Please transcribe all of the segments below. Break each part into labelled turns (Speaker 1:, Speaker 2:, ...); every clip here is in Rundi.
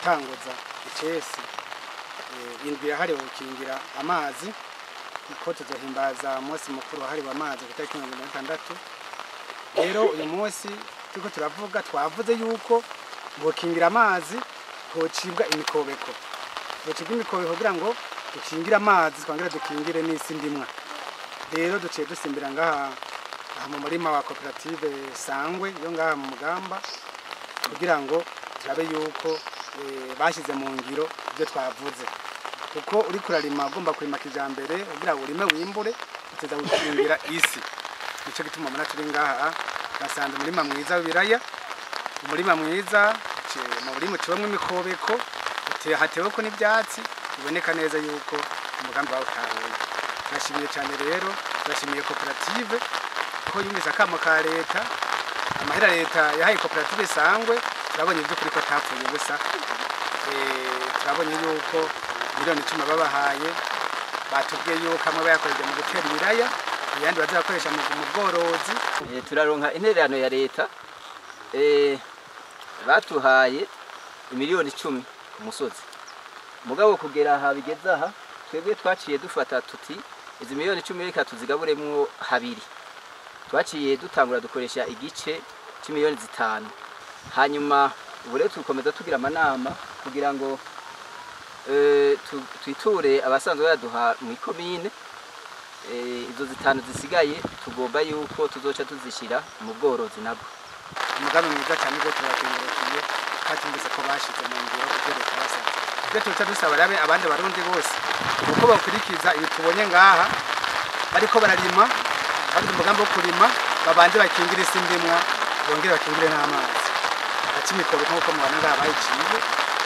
Speaker 1: Gutanguza icesi indwi yahariwe gukingira amazi, kuko tuzohimbaza umunsi mukuru wahariwe amazi ku itariki 26. Rero uyu munsi turiko turavuga, twavuze yuko gukingira amazi hocibwa imikobeko, hocibwa imikobeko kugira ngo dukingire amazi, twongere dukingire n'isi ndimwa. Rero duciye dusimbira ngaha aha mu murima wa koperative Sangwe yo ngaha mu Mugamba, kugira ngo turabe yuko bashyize mu ngiro ibyo twavuze, kuko uri kurarima ugomba kurima kijambere kugira ngo urime wimbure, uteza gukingira isi. Nico gituma mubona turi ngaha, basanze umurima mwiza w'ibiraya, umurima mwiza mu murima uciwemwo imikobeko, hateweko n'ivyatsi, biboneka neza yuko umugambi bawutahuye. Turashimiye cyane rero, turashimiye koperative ko yumvise akamo ka leta, amahera leta yahaye koperative Sangwe. Turabonye iby'ukuri ko atapfuye ubusa. Turabonye yuko miliyoni 10 babahaye, batubwiye yuko amwe bayakoresheje mu gutera ibiraya, ayandi bazayakoresha mu bworozi.
Speaker 2: Turaronka intererano ya leta, batuhaye imiliyoni 10 ku musozi. Mugabo kugera aha bigeze aha, twebwe twaciye dufata tuti izi miliyoni 10 reka tuzigaburemwo habiri. Twaciye dutangura dukoresha igice c'imiliyoni 5, hanyuma ubu rero tukomeza tugira amanama kugira ngo twiture abasanzwe bayaduha mu ikomine. Izo zitanu zisigaye tugomba yuko tuzoca tuzishira mu bworozi nabwo.
Speaker 1: Umugambi mwiza cyane rwo turabakengurukiye, twatumvise ko bashize mu ngiro ibyo leta yabasabye. Ibyo tuca dusaba rero abandi Barundi bose uko bakurikiza ibi tubonye ngaha, bariko bararima, bafite umugambi wo kurima, babanze bakingire isi ndimwa, bongere bakingire n'amazi, baca imikobeko nk'uko mubona ngaha bayiciye.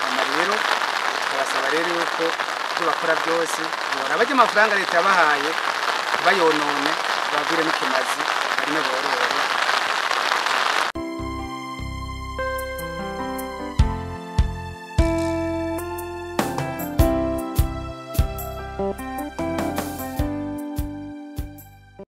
Speaker 1: Hanyuma rero tukabasaba rero yuko ibyo bakora byose bora barya amafaranga leta yabahaye ntibayonone, babwire n'ikimazi, barime borore.